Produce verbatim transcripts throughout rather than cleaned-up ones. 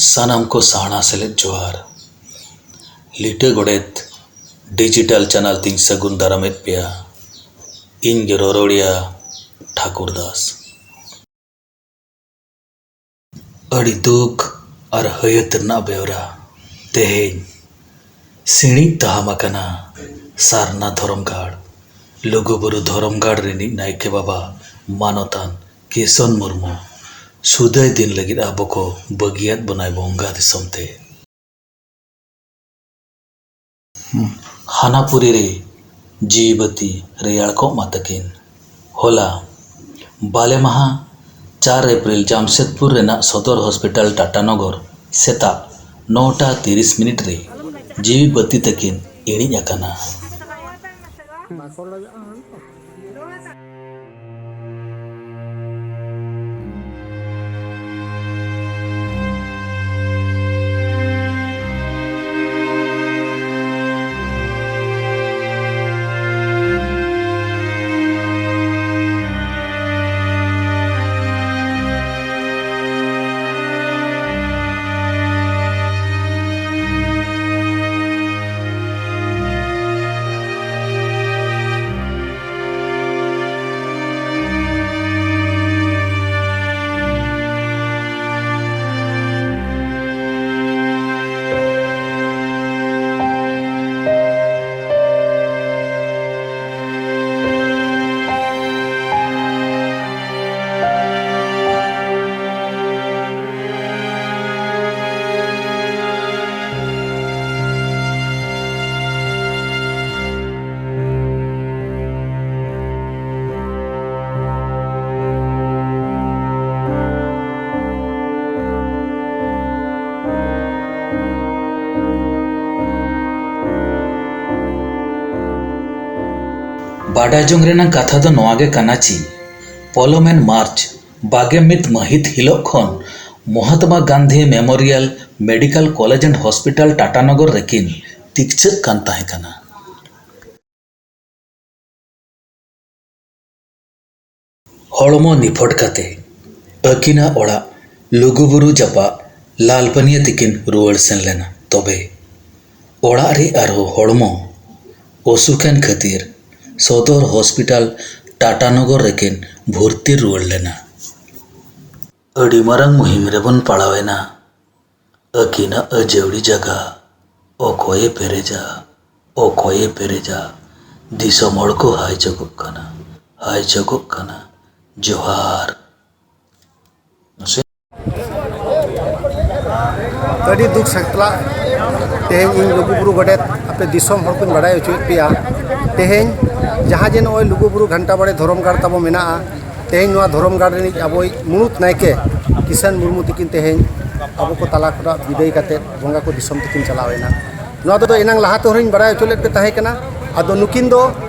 ᱥᱟᱱᱟᱢ ᱠᱚ ᱥᱟᱦᱱᱟ ᱥᱮᱞᱮᱫ ᱡᱚᱦᱟᱨ᱾ ᱞᱤᱴᱟᱹ ᱜᱚᱰᱮᱛ ᱰᱤᱡᱤᱴᱟᱞ ᱪᱮᱱᱮᱞ ᱛᱤᱧ ᱥᱟᱹᱜᱩᱱ ᱫᱟᱨᱟᱢᱮᱫ ᱯᱮᱭᱟ᱾ ᱤᱧ ᱜᱮ ᱨᱚᱨᱚᱲᱤᱭᱟᱹ ᱴᱷᱟᱠᱩᱨ ᱫᱟᱥ᱾ ᱟᱹᱰᱤ ᱫᱩᱠ ᱟᱨ ᱦᱟᱹᱭᱟᱹᱛ ᱨᱮᱱᱟᱜ ᱵᱮᱣᱨᱟ᱾ ᱛᱮᱦᱮᱧ ᱥᱤᱬᱤᱡ ᱛᱟᱦᱟᱢ ᱟᱠᱟᱱᱟ ᱥᱟᱨᱱᱟ ᱫᱷᱚᱨᱚᱢ ᱜᱟᱲ᱾ ᱞᱩᱜᱩᱵᱩᱨᱩ ᱫᱷᱚᱨᱚᱢ ᱜᱟᱲ ᱨᱤᱱᱤᱡ ᱱᱟᱭᱠᱮ ᱵᱟᱵᱟ ᱢᱟᱱᱚᱛᱟᱱ ᱠᱤᱥᱚᱱ ᱢᱩᱨᱢᱩ ᱥᱩᱫᱟᱹᱭ ᱫᱤᱱ ᱞᱟᱹᱜᱤᱫ ᱟᱵᱚ ᱠᱚ ᱵᱟᱹᱜᱤᱭᱟᱫ ᱵᱚᱱᱟᱭ ᱵᱚᱸᱜᱟ ᱫᱤᱥᱚᱢ ᱛᱮ᱾ ᱦᱟᱱᱟ ᱯᱩᱨᱤ ᱨᱮ ᱡᱤᱣᱤ ᱵᱟᱹᱛᱤ ᱨᱮᱭᱟᱲ ᱠᱚᱜ ᱢᱟ ᱛᱟᱹᱠᱤᱱ᱾ ᱦᱚᱞᱟ ᱵᱟᱞᱮ ᱢᱟᱦᱟ ᱪᱟᱨ ᱮᱯᱨᱤᱞ ᱡᱟᱢᱥᱮᱫᱽᱯᱩᱨ ᱨᱮᱱᱟᱜ ᱥᱚᱫᱚᱨ ᱦᱚᱥᱯᱤᱴᱟᱞ ᱴᱟᱴᱟᱱᱚᱜᱚᱨ ᱥᱮᱛᱟᱜ ᱱᱚᱴᱟ ᱛᱤᱨᱤᱥ ᱢᱤᱱᱤᱴ ᱨᱮ ᱡᱤᱣᱤ ᱵᱟᱹᱛᱤ ᱛᱟᱹᱠᱤᱱ ᱤᱬᱤᱡ ᱟᱠᱟᱱᱟ᱾ ᱵᱟᱰᱟᱭ ᱡᱚᱝ ᱨᱮᱱᱟᱜ ᱠᱟᱛᱷᱟ ᱫᱚ ᱱᱚᱣᱟ ᱜᱮ ᱠᱟᱱᱟ ᱪᱤ, ᱯᱚᱞᱚᱢᱮᱱ ᱢᱟᱨᱪ ᱵᱟᱜᱮ ᱢᱤᱫ ᱢᱟᱹᱦᱤᱛ ᱦᱤᱞᱚᱜ ᱠᱷᱚᱱ Mahatma Gandhi memorial medical college and hospital Tatanagar ᱨᱮᱠᱤᱱ ᱛᱤᱠᱪᱷᱟᱹᱜ ᱠᱟᱱ ᱛᱟᱦᱮᱸ ᱠᱟᱱᱟ᱾ ᱦᱚᱲᱢᱚ ᱱᱤᱯᱷᱚᱴ ᱠᱟᱛᱮ ᱟᱹᱠᱤᱱᱟᱜ ᱚᱲᱟᱜ ᱞᱩᱜᱩᱵᱩᱨᱩ ᱡᱟᱯᱟᱜ ᱞᱟᱞᱯᱟᱹᱱᱤᱭᱟᱹ ᱛᱤᱠᱤᱱ ᱨᱩᱣᱟᱹᱲ ᱥᱮᱱ ᱞᱮᱱᱟ᱾ ᱛᱚᱵᱮ ᱚᱲᱟᱜ ᱨᱮ ᱟᱨᱦᱚᱸ ᱦᱚᱲᱢᱚ ᱚᱥᱩᱠᱷ ᱮᱱ ᱠᱷᱟᱹᱛᱤᱨ ᱥᱚᱫᱚᱨ ᱦᱚᱥᱯᱤᱴᱟᱞ ᱴᱟᱴᱟᱱᱚᱜᱚᱨ ᱨᱮᱠᱤᱱ ᱵᱷᱚᱨᱛᱤ ᱨᱩᱣᱟᱹᱲ ᱞᱮᱱᱟ᱾ ᱟᱹᱰᱤ ᱢᱟᱨᱟᱝ ᱢᱩᱦᱤᱢ ᱨᱮᱵᱚᱱ ᱯᱟᱲᱟᱣ ᱮᱱᱟ᱾ ᱟᱹᱠᱤᱱᱟᱜ ᱟᱹᱡᱟᱹᱣᱲᱤ ᱡᱟᱭᱜᱟ ᱚᱠᱚᱭᱮ ᱯᱮᱨᱮᱡᱟ, ᱚᱠᱚᱭᱮ ᱯᱮᱨᱮᱡᱟ? ᱫᱤᱥᱚᱢ ᱦᱚᱲ ᱠᱚ ᱦᱟᱭ ᱪᱚᱜᱚᱜ ᱠᱟᱱᱟ, ᱦᱟᱭ ᱪᱚᱜᱚᱜ ᱠᱟᱱᱟ᱾ ᱡᱚᱦᱟᱨ᱾ ᱟᱹᱰᱤ ᱫᱩᱠ ᱥᱟᱛᱞᱟᱜ ᱛᱮᱦᱮᱧ ᱤᱧ ᱞᱩᱜᱩᱵᱩᱨᱩ ᱜᱚᱰᱮᱛ ᱟᱯᱮ ᱫᱤᱥᱚᱢ ᱦᱚᱲ ᱠᱚᱧ ᱵᱟᱲᱟᱭ ᱦᱚᱪᱚᱭᱮᱫ ᱯᱮᱭᱟ᱾ ᱛᱮᱦᱮᱧ ᱡᱟᱦᱟᱸ ᱡᱮ ᱱᱚᱜᱼᱚᱭ ᱞᱩᱜᱩᱵᱩᱨᱩ ᱜᱷᱟᱱᱴᱟ ᱵᱟᱲᱮ ᱫᱷᱚᱨᱚᱢ ᱜᱟᱲ ᱛᱟᱵᱚ ᱢᱮᱱᱟᱜᱼᱟ, ᱛᱮᱦᱮᱧ ᱱᱚᱣᱟ ᱫᱷᱚᱨᱚᱢ ᱜᱟᱲ ᱨᱤᱱᱤᱡ ᱟᱵᱚᱭᱤᱡ ᱢᱩᱬᱩᱛ ᱱᱟᱭᱠᱮ ᱠᱤᱥᱟᱱ ᱢᱩᱨᱢᱩ ᱛᱤᱠᱤᱱ ᱛᱮᱦᱮᱧ ᱟᱵᱚ ᱠᱚ ᱛᱟᱞᱟ ᱠᱷᱚᱱᱟᱜ ᱵᱤᱫᱟᱹᱭ ᱠᱟᱛᱮ ᱵᱚᱸᱜᱟ ᱠᱚ ᱫᱤᱥᱚᱢ ᱛᱮᱠᱤᱱ ᱪᱟᱞᱟᱣ ᱮᱱᱟ᱾ ᱱᱚᱣᱟ ᱫᱚ ᱮᱱᱟᱝ ᱞᱟᱦᱟ ᱛᱮᱦᱚᱸᱧ ᱵᱟᱲᱟᱭ ᱦᱚᱪᱚ ᱞᱮᱫ ᱯᱮ ᱛᱟᱦᱮᱸ ᱠᱟᱱᱟ᱾ ᱟᱫᱚ ᱱᱩᱠᱤᱱ ᱫᱚ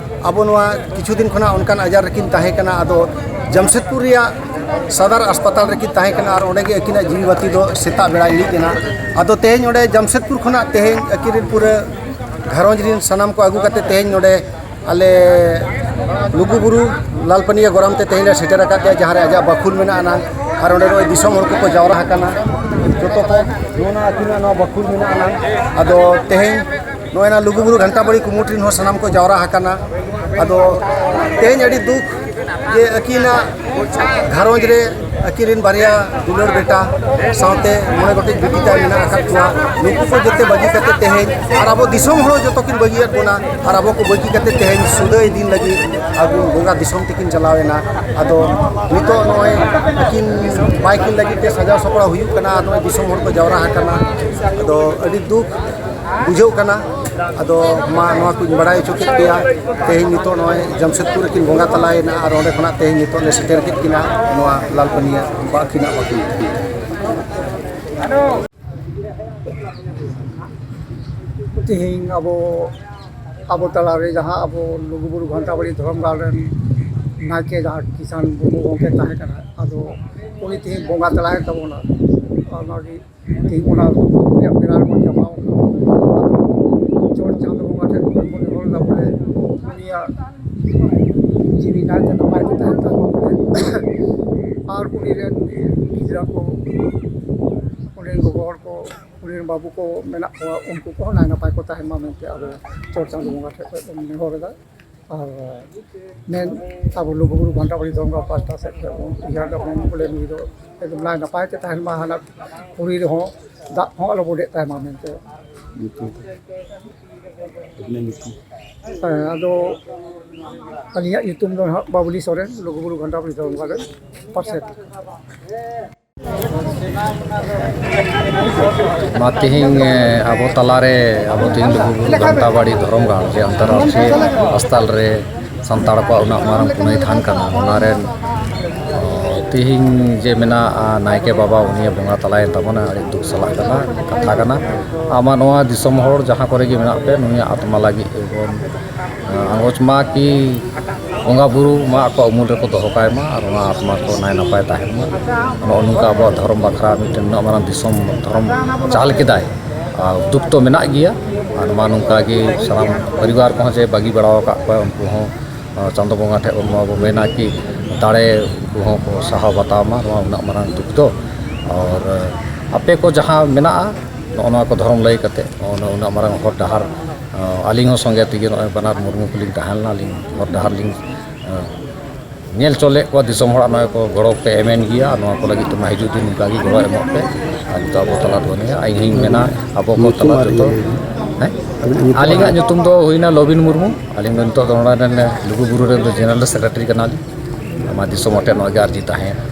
ᱟᱵᱚ ᱱᱚᱣᱟ ᱠᱤᱪᱷᱩ ᱫᱤᱱ ᱠᱷᱚᱱᱟᱜ ᱚᱱᱠᱟᱱ ᱟᱡᱟᱨ ᱨᱮᱠᱤᱱ ᱛᱟᱦᱮᱸ ᱠᱟᱱᱟ᱾ ᱟᱫᱚ ᱡᱟᱢᱥᱮᱫᱽᱯᱩᱨ ᱨᱮᱭᱟᱜ ᱥᱟᱫᱟᱨ ᱦᱟᱥᱯᱟᱛᱟᱞ ᱨᱮᱠᱤᱱ ᱛᱟᱦᱮᱸ ᱠᱟᱱᱟ ᱟᱨ ᱚᱸᱰᱮ ᱜᱮ ᱟᱹᱠᱤᱱᱟᱜ ᱡᱤᱣᱤ ᱵᱟᱹᱛᱤ ᱫᱚ ᱥᱮᱛᱟᱜ ᱵᱮᱲᱟ ᱤᱬᱤᱡ ᱮᱱᱟ᱾ ᱟᱫᱚ ᱛᱮᱦᱮᱧ ᱚᱸᱰᱮ ᱡᱟᱢᱥᱮᱫᱽᱯᱩᱨ ᱠᱷᱚᱱᱟᱜ ᱛᱮᱦᱮᱧ ᱟᱹᱠᱤᱱ ᱨᱮᱱ ᱯᱩᱨᱟᱹ ᱜᱷᱟᱨᱚᱸᱡᱽ ᱨᱮᱱ ᱥᱟᱱᱟᱢ ᱠᱚ ᱟᱹᱜᱩ ᱠᱟᱛᱮ ᱛᱮᱦᱮᱧ ᱱᱚᱰᱮ ᱟᱞᱮ ᱞᱩᱜᱩᱵᱩᱨᱩ ᱞᱟᱞᱯᱟᱹᱱᱤᱭᱟᱹ ᱜᱚᱨᱟᱢ ᱛᱮ ᱛᱮᱦᱮᱧ ᱞᱮ ᱥᱮᱴᱮᱨ ᱟᱠᱟᱫ ᱛᱮ ᱡᱟᱦᱟᱸ ᱨᱮ ᱟᱡᱟᱜ ᱵᱟᱠᱷᱩᱞ ᱢᱮᱱᱟᱜ ᱟᱱᱟᱝ ᱟᱨ ᱚᱸᱰᱮ ᱱᱚᱜᱼᱚᱭ ᱫᱤᱥᱚᱢ ᱦᱚᱲ ᱠᱚᱠᱚ ᱡᱟᱣᱨᱟ ᱟᱠᱟᱱᱟ᱾ ᱡᱚᱛᱚ ᱠᱚ ᱱᱚᱜᱼᱚ ᱱᱟ ᱟᱹᱠᱤᱱᱟᱜ ᱱᱚᱣᱟ ᱵᱟᱠᱷᱩᱞ ᱢᱮᱱᱟᱜ ᱟᱱᱟᱝ᱾ ᱟᱫᱚ ᱛᱮᱦᱮᱧ ᱱᱚᱜᱼᱚᱭ ᱱᱟ ᱞᱩᱜᱩᱵᱩᱨᱩ ᱜᱷᱟᱱᱴᱟ ᱵᱟᱲᱤ ᱠᱩᱢᱩᱴ ᱨᱮᱱ ᱦᱚᱸ ᱥᱟᱱᱟᱢ ᱠᱚ ᱡᱟᱣᱨᱟ ᱟᱠᱟᱱᱟ᱾ ᱟᱫᱚ ᱛᱮᱦᱮᱧ ᱟᱹᱰᱤ ᱫᱩᱠ ᱡᱮ ᱟᱹᱠᱤᱱᱟᱜ ᱜᱷᱟᱨᱚᱸᱡᱽ ᱨᱮ ᱟᱹᱠᱤᱱ ᱨᱮᱱ ᱵᱟᱨᱭᱟ ᱫᱩᱞᱟᱹᱲ ᱵᱮᱴᱟ ᱥᱟᱶᱛᱮ ᱢᱚᱬᱮ ᱜᱚᱴᱮᱡ ᱵᱤᱴᱤ ᱛᱟᱭ ᱢᱮᱱᱟᱜ ᱟᱠᱟᱫ ᱠᱚᱣᱟ᱾ ᱱᱩᱠᱩ ᱠᱚ ᱡᱚᱛᱚ ᱵᱟᱹᱜᱤ ᱠᱟᱛᱮ ᱛᱮᱦᱮᱧ ᱟᱨ ᱟᱵᱚ ᱫᱤᱥᱚᱢ ᱦᱚᱲ ᱡᱚᱛᱚ ᱠᱤᱱ ᱵᱟᱹᱜᱤᱭᱟᱫ ᱵᱚᱱᱟ ᱟᱨ ᱟᱵᱚ ᱠᱚ ᱵᱟᱹᱜᱤ ᱠᱟᱛᱮ ᱛᱮᱦᱮᱧ ᱥᱩᱫᱟᱹᱭ ᱫᱤᱱ ᱞᱟᱹᱜᱤᱫ ᱟᱵᱚ ᱵᱚᱸᱜᱟ ᱫᱤᱥᱚᱢ ᱛᱮᱠᱤᱱ ᱪᱟᱞᱟᱣ ᱮᱱᱟ᱾ ᱟᱫᱚ ᱱᱤᱛᱚᱜ ᱱᱚᱜᱼᱚᱭ ᱟᱹᱠᱤᱱ ᱵᱟᱭ ᱠᱤᱱ ᱞᱟᱹᱜᱤᱫ ᱛᱮ ᱥᱟᱡᱟᱣ ᱥᱟᱯᱲᱟᱣ ᱦᱩᱭᱩᱜ ᱠᱟᱱᱟ ᱟᱨ ᱱᱚᱜᱼᱚᱭ ᱫᱤᱥᱚᱢ ᱦᱚᱲ ᱠᱚ ᱡᱟᱣᱨᱟ ᱟᱠᱟᱱᱟ᱾ ᱟᱫᱚ ᱟᱹᱰᱤ ᱫᱩᱠ ᱵᱩᱡᱷᱟᱹᱜ ᱠᱟᱱᱟ᱾ ᱟᱫᱚ ᱢᱟ ᱱᱚᱣᱟ ᱠᱚᱧ ᱵᱟᱲᱟᱭ ᱦᱚᱪᱚ ᱠᱮᱫ ᱯᱮᱭᱟ᱾ ᱛᱮᱦᱮᱧ ᱱᱤᱛᱚᱜ ᱱᱚᱜᱼᱚᱭ ᱡᱟᱢᱥᱮᱫᱽᱯᱩᱨ ᱨᱮᱠᱤᱱ ᱵᱚᱸᱜᱟ ᱛᱟᱞᱟᱭᱮᱱᱟ ᱟᱨ ᱚᱸᱰᱮ ᱠᱷᱚᱱᱟᱜ ᱛᱮᱦᱮᱧ ᱱᱤᱛᱚᱜ ᱞᱮ ᱥᱮᱴᱮᱨ ᱠᱮᱫ ᱠᱤᱱᱟ ᱱᱚᱣᱟ ᱞᱟᱞᱯᱟᱹᱱᱤᱭᱟᱹ ᱵᱟᱹᱠᱤᱱᱟᱜ ᱵᱟᱹᱠᱤᱱ᱾ ᱛᱮᱦᱮᱧ ᱟᱵᱚ ᱟᱵᱚ ᱛᱟᱞᱟᱨᱮ ᱡᱟᱦᱟᱸ ᱟᱵᱚ ᱞᱩᱜᱩᱵᱩᱨᱩ ᱜᱷᱟᱱᱴᱟᱵᱟᱲᱤ ᱫᱷᱚᱨᱚᱢ ᱜᱟᱲ ᱨᱮᱱ ᱱᱟᱭᱠᱮ ᱡᱟᱦᱟᱸ ᱠᱤᱥᱟᱱ ᱢᱩᱨᱢᱩ ᱜᱚᱢᱠᱮ ᱛᱟᱦᱮᱸ ᱠᱟᱱᱟ, ᱟᱫᱚ ᱩᱱᱤ ᱛᱮᱦᱮᱧ ᱵᱚᱸᱜᱟ ᱛᱟᱞᱟᱭᱮᱱ ᱛᱟᱵᱚᱱᱟ᱾ ᱚᱱᱟᱜᱮ ᱛᱮᱦᱮᱧ ᱚᱱᱟ ᱨᱮᱭᱟᱜ ᱯᱮᱲᱟ ᱨᱮᱵᱚᱱ ᱡᱟᱢᱟᱣ ᱠᱟᱱᱟ᱾ ᱪᱚᱴ ᱪᱟᱸᱫᱚ ᱵᱚᱸᱜᱟ ᱴᱷᱮᱱ ᱵᱚᱱ ᱱᱮᱦᱚᱨ ᱮᱫᱟ ᱵᱚᱞᱮ ᱩᱱᱤᱭᱟᱜ ᱡᱤᱣᱤ ᱱᱟᱭᱛᱮ ᱱᱟᱯᱟᱭ ᱛᱮ ᱛᱟᱦᱮᱱ ᱛᱟᱵᱚᱱ ᱢᱟ᱾ ᱟᱨ ᱩᱱᱤ ᱨᱮᱱ ᱜᱤᱫᱽᱨᱟᱹ ᱠᱚ, ᱩᱱᱤ ᱨᱮᱱ ᱜᱚᱜᱚ ᱦᱚᱲ ᱠᱚ, ᱩᱱᱤ ᱨᱮᱱ ᱵᱟᱹᱵᱩ ᱠᱚ ᱢᱮᱱᱟᱜ ᱠᱚᱣᱟ, ᱩᱱᱠᱩ ᱠᱚᱦᱚᱸ ᱱᱟᱭ ᱱᱟᱯᱟᱭ ᱠᱚ ᱛᱟᱦᱮᱱ ᱢᱟ ᱢᱮᱱᱛᱮ ᱟᱵᱚ ᱪᱚᱴ ᱪᱟᱸᱫᱳ ᱵᱚᱸᱜᱟ ᱴᱷᱮᱱ ᱠᱷᱚᱱ ᱵᱚᱱ ᱱᱮᱦᱚᱨ ᱮᱫᱟ᱾ ᱟᱨ ᱢᱮᱱ ᱟᱵᱚ ᱞᱩᱜᱩᱵᱩᱨᱩ ᱜᱷᱟᱱᱴᱟ ᱵᱟᱲᱤ ᱫᱷᱚᱨᱚᱢ ᱜᱟᱲ ᱯᱟᱥᱴᱟ ᱥᱮᱫ ᱠᱷᱚᱱ ᱵᱚᱱ ᱩᱭᱦᱟᱹᱨ ᱫᱟᱵᱚᱱ ᱵᱚᱞᱮ ᱱᱩᱭ ᱫᱚ ᱮᱠᱫᱚᱢ ᱱᱟᱭ ᱱᱟᱯᱟᱭ ᱛᱮ ᱛᱟᱦᱮᱱ ᱢᱟ, ᱦᱟᱱᱟ ᱯᱩᱨᱤ ᱨᱮᱦᱚᱸ ᱫᱟᱜ ᱦᱚᱸ ᱟᱞᱚ ᱵᱚᱰᱮᱜ ᱛᱟᱭ ᱢᱟ ᱢᱮᱱᱛᱮ᱾ ᱧᱩᱛᱩᱢ ᱫᱚ? ᱟᱵᱤᱱᱟᱜ ᱧᱩᱛᱩᱢ? ᱦᱮᱸ, ᱟᱫᱚ ᱟᱹᱞᱤᱧᱟᱜ ᱧᱩᱛᱩᱢ ᱫᱚ ᱱᱟᱦᱟᱜ ᱵᱟᱵᱩᱞᱤ ᱥᱚᱨᱮᱱ, ᱞᱩᱜᱩᱵᱩᱨᱩ ᱜᱷᱟᱱᱴᱟ ᱵᱟᱲᱤ ᱫᱷᱚᱨᱚᱢ ᱜᱟᱲ ᱨᱮᱱ ᱯᱟᱨᱥᱮᱛ᱾ ᱢᱟ ᱛᱮᱦᱮᱧ, ᱮ, ᱟᱵᱚ ᱛᱟᱞᱟᱨᱮ, ᱟᱵᱚ ᱛᱮᱦᱮᱧ ᱞᱩᱜᱩᱵᱩᱨᱩ ᱜᱷᱟᱱᱴᱟ ᱵᱟᱲᱤ ᱫᱷᱚᱨᱚᱢ ᱜᱟᱲ ᱡᱮ ᱟᱱᱛᱚᱨᱨᱟᱥᱴᱨᱤᱭᱚ ᱟᱥᱛᱷᱟᱱ ᱨᱮ ᱥᱟᱱᱛᱟᱲ ᱠᱚᱣᱟᱜ ᱩᱱᱟᱹᱜ ᱢᱟᱨᱟᱝ ᱯᱩᱱᱟᱹᱭ ᱛᱷᱟᱱ ᱠᱟᱱᱟ, ᱚᱱᱟ ᱨᱮᱱ, ᱚ, ᱛᱮᱦᱮᱧ ᱡᱮ ᱢᱮᱱᱟᱜᱼᱟ, ᱱᱟᱭᱠᱮ ᱵᱟᱵᱟ ᱩᱱᱤᱭᱮ ᱵᱚᱸᱜᱟ ᱛᱟᱞᱟᱭᱮᱱ ᱛᱟᱵᱚᱱᱟ, ᱟᱹᱰᱤ ᱫᱩᱠ ᱥᱟᱞᱟᱜ ᱠᱟᱱᱟ, ᱠᱟᱛᱷᱟ ᱠᱟᱱᱟ᱾ ᱟᱢᱟᱜ ᱱᱚᱣᱟ ᱫᱤᱥᱚᱢ ᱦᱚᱲ ᱡᱟᱦᱟᱸ ᱠᱚᱨᱮ ᱜᱮ ᱢᱮᱱᱟᱜ ᱯᱮ, ᱱᱩᱭᱟᱜ ᱟᱛᱢᱟ ᱞᱟᱹᱜᱤᱫ ᱵᱚᱱ ᱟᱸᱜᱚᱪ ᱢᱟ ᱠᱤ ᱵᱚᱸᱜᱟ ᱵᱩᱨᱩ ᱢᱟ ᱟᱠᱚᱣᱟᱜ ᱩᱢᱩᱞ ᱨᱮᱠᱚ ᱫᱚᱦᱚ ᱠᱟᱭ ᱢᱟ ᱟᱨ ᱚᱱᱟ ᱟᱛᱢᱟ ᱠᱚ ᱱᱟᱭ ᱱᱟᱯᱟᱭ ᱛᱟᱦᱮᱱ ᱢᱟ᱾ ᱱᱚᱜᱼᱚ ᱱᱚᱝᱠᱟ ᱟᱵᱚᱣᱟᱜ ᱫᱷᱚᱨᱚᱢ ᱵᱟᱠᱷᱨᱟ ᱢᱤᱫᱴᱮᱱ ᱱᱩᱱᱟᱹᱜ ᱢᱟᱨᱟᱝ ᱫᱤᱥᱚᱢ ᱫᱷᱚᱨᱚᱢ ᱪᱟᱞ ᱠᱮᱫᱟᱭ᱾ ᱟᱨ ᱫᱩᱠ ᱛᱚ ᱢᱮᱱᱟᱜ ᱜᱮᱭᱟ, ᱟᱨ ᱱᱚᱣᱟ ᱱᱚᱝᱠᱟ ᱜᱮ ᱥᱟᱱᱟᱢ ᱯᱚᱨᱤᱵᱟᱨ ᱠᱚᱦᱚᱸ ᱡᱮ ᱵᱟᱹᱜᱤ ᱵᱟᱲᱟ ᱟᱠᱟᱫ ᱠᱚᱣᱟ, ᱩᱱᱠᱩ ᱦᱚᱸ, ᱟᱨ ᱪᱟᱸᱫᱚ ᱵᱚᱸᱜᱟ ᱴᱷᱮᱱ ᱵᱚᱱ ᱱᱚᱣᱟ ᱵᱚᱱ ᱢᱮᱱᱟ ᱠᱤ ᱫᱟᱲᱮ ᱩᱱᱠᱩ ᱦᱚᱸ ᱠᱚ ᱥᱟᱦᱟᱣ ᱵᱟᱛᱟᱣ ᱢᱟ ᱱᱚᱣᱟ ᱩᱱᱟᱹᱜ ᱢᱟᱨᱟᱝ ᱫᱩᱠ ᱫᱚ᱾ ᱟᱨ ᱟᱯᱮ ᱠᱚ ᱡᱟᱦᱟᱸ ᱢᱮᱱᱟᱜᱼᱟ, ᱱᱚᱜᱼᱚ ᱱᱚᱣᱟ ᱠᱚ ᱫᱷᱚᱨᱚᱢ ᱞᱟᱹᱭ ᱠᱟᱛᱮ ᱱᱚᱜᱼᱚ ᱱᱚᱣᱟ ᱩᱱᱟᱹᱜ ᱢᱟᱨᱟᱝ ᱦᱚᱨ ᱰᱟᱦᱟᱨ, ᱟᱹᱞᱤᱧ ᱦᱚᱸ ᱥᱚᱸᱜᱮ ᱛᱮᱜᱮ ᱱᱚᱜᱼᱚᱭ ᱵᱟᱱᱟᱨ ᱢᱩᱨᱢᱩ ᱠᱚᱞᱤᱧ ᱛᱟᱦᱮᱸ ᱞᱮᱱᱟ, ᱟᱹᱞᱤᱧ ᱦᱚᱨ ᱰᱟᱦᱟᱨ ᱞᱤᱧ ᱧᱮᱞ ᱦᱚᱪᱚ ᱞᱮᱫ ᱠᱚᱣᱟ, ᱫᱤᱥᱚᱢ ᱦᱚᱲᱟᱜ ᱱᱚᱜᱼᱚᱭ ᱠᱚ ᱜᱚᱲᱚ ᱯᱮ ᱮᱢᱮᱱ ᱜᱮᱭᱟ, ᱟᱨ ᱱᱚᱣᱟ ᱠᱚ ᱞᱟᱹᱜᱤᱫ ᱛᱮ ᱢᱟ ᱦᱤᱡᱩᱜ ᱫᱤᱱ ᱱᱚᱝᱠᱟ ᱜᱮ ᱜᱚᱲᱚ ᱮᱢᱚᱜ ᱯᱮ᱾ ᱟᱨ ᱱᱤᱛᱚᱜ ᱟᱵᱚ ᱛᱟᱞᱟ ᱨᱮ ᱵᱟᱹᱱᱩᱭᱟ, ᱤᱧ ᱦᱚᱸᱧ ᱢᱮᱱᱟ ᱟᱵᱚ ᱠᱚ ᱧᱩᱛᱩᱢ ᱛᱟᱞᱟ ᱟᱨ ᱡᱚᱛᱚ, ᱤᱭᱟᱹ᱾ ᱦᱮᱸ? ᱟᱹᱞᱤᱧᱟᱜ ᱧᱩᱛᱩᱢ ᱟᱹᱞᱤᱧᱟᱜ ᱟᱨ ᱧᱩᱛᱩᱢ ᱫᱚ ᱦᱩᱭᱱᱟ ᱞᱚᱵᱤᱱ ᱢᱩᱨᱢᱩ᱾ ᱟᱹᱞᱤᱧ ᱫᱚ ᱱᱤᱛᱚᱜ ᱫᱚ ᱱᱚᱰᱮ ᱨᱮᱱ ᱞᱩᱜᱩ ᱵᱩᱨᱩ ᱨᱮᱱ ᱫᱚ ᱡᱮᱱᱟᱨᱮᱞ ᱥᱮᱠᱨᱮᱴᱟᱨᱤ ᱠᱟᱱᱟᱞᱤᱧ᱾ ᱟᱢᱟᱜ ᱫᱤᱥᱚᱢ ᱦᱚᱲ ᱴᱷᱮᱱ ᱱᱚᱣᱟ ᱜᱮ ᱟᱨᱡᱤ ᱛᱟᱦᱮᱸᱭᱮᱱᱟ᱾